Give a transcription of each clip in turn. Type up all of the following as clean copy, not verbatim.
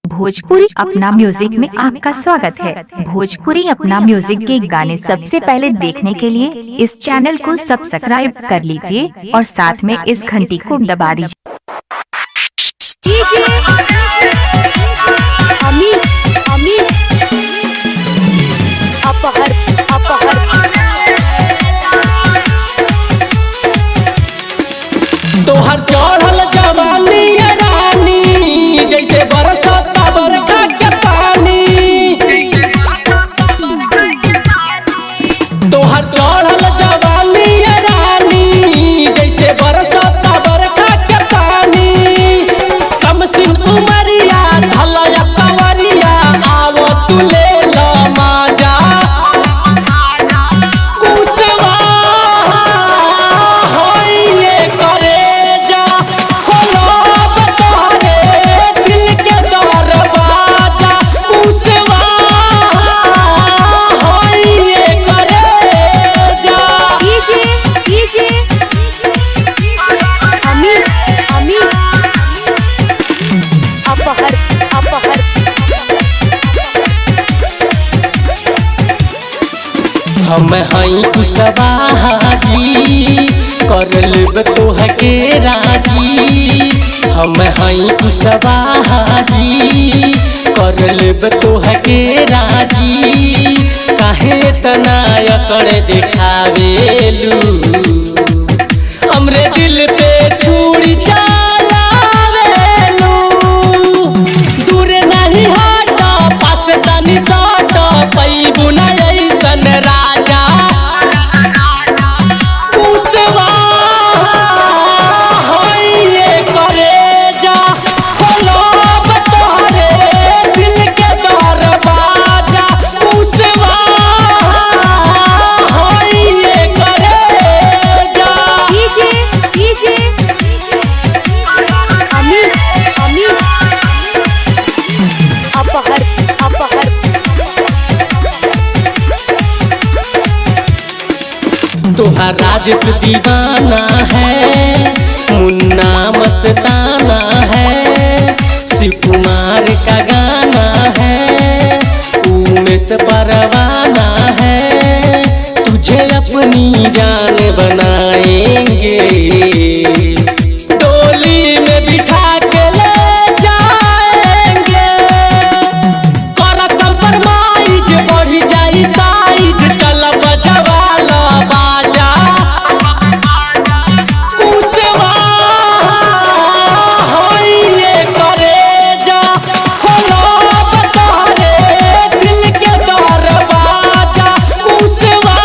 भोजपुरी अपना म्यूजिक में आपका स्वागत है। भोजपुरी अपना म्यूजिक के गाने सबसे पहले देखने के लिए इस चैनल को सब्सक्राइब कर लीजिए और साथ में इस घंटी को दबा दीजिए। अमित अमित अपहर अपहर तोहर चढ़ल जवानी रानी जैसे बरसता बरखा के पानी। तोहर चढ़ल जवानी रानी जैसे बरसता बरखा के पानी। कमसिन उमरिया धलया कंवरिया आवो तू ले ल माजा। कुसवा होइए करेजा खोलब तोहरे दिल के दरवाजा। कुसवा होइए करेजा। डीजे डीजे अमित अमित अपहर अपहर हम हई कुशवाहाजी कर लेब तोहके राजी। हम हई कुशवाहाजी कर लेब तोहके राजी। काहे इतना अकड़ देखावेलू हमरे दिल पे छुरी चलावेलू। दूर नहीं हट पास तनी सट पैबू ना ऐसन राजा। कुसवा होइए करेजा खोलब तोहरे दिल के दरवाजा। कुसवा होइए करेजा। डीजे डीजे अमित अमित अपहर अपहर तोहर राजस दीवाना है मुन्ना मस्ताना है शिव कुमार का गाना है उमेश परवाना है। तुझे अपनी जान बनाएंगे डोली में बिठा के ले जाएंगे। कर कंप्रोमाइज बढ़ जाई साइज चल बजवाला बाजा। कुसवा होइए करेजा खोलब तोहरे दिल के दरवाजा। कुसवा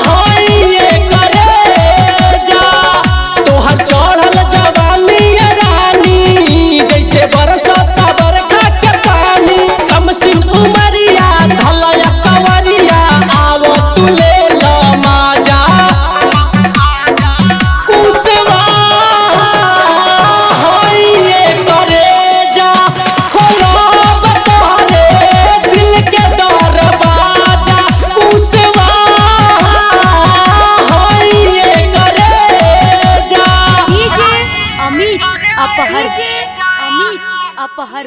होइए करेजा। तोहर चढ़ल जवानी रानी जैसे बरसता बरखा के पानी। कमसिन उमरिया धलया कंवरिया आवो तू ले ल माजा। कुसवा होइए करेजा खोलब तोहरे दिल के दरवाजा। कुसवा होइए करेजा। डीजे अमित अपहर अमित अपहर।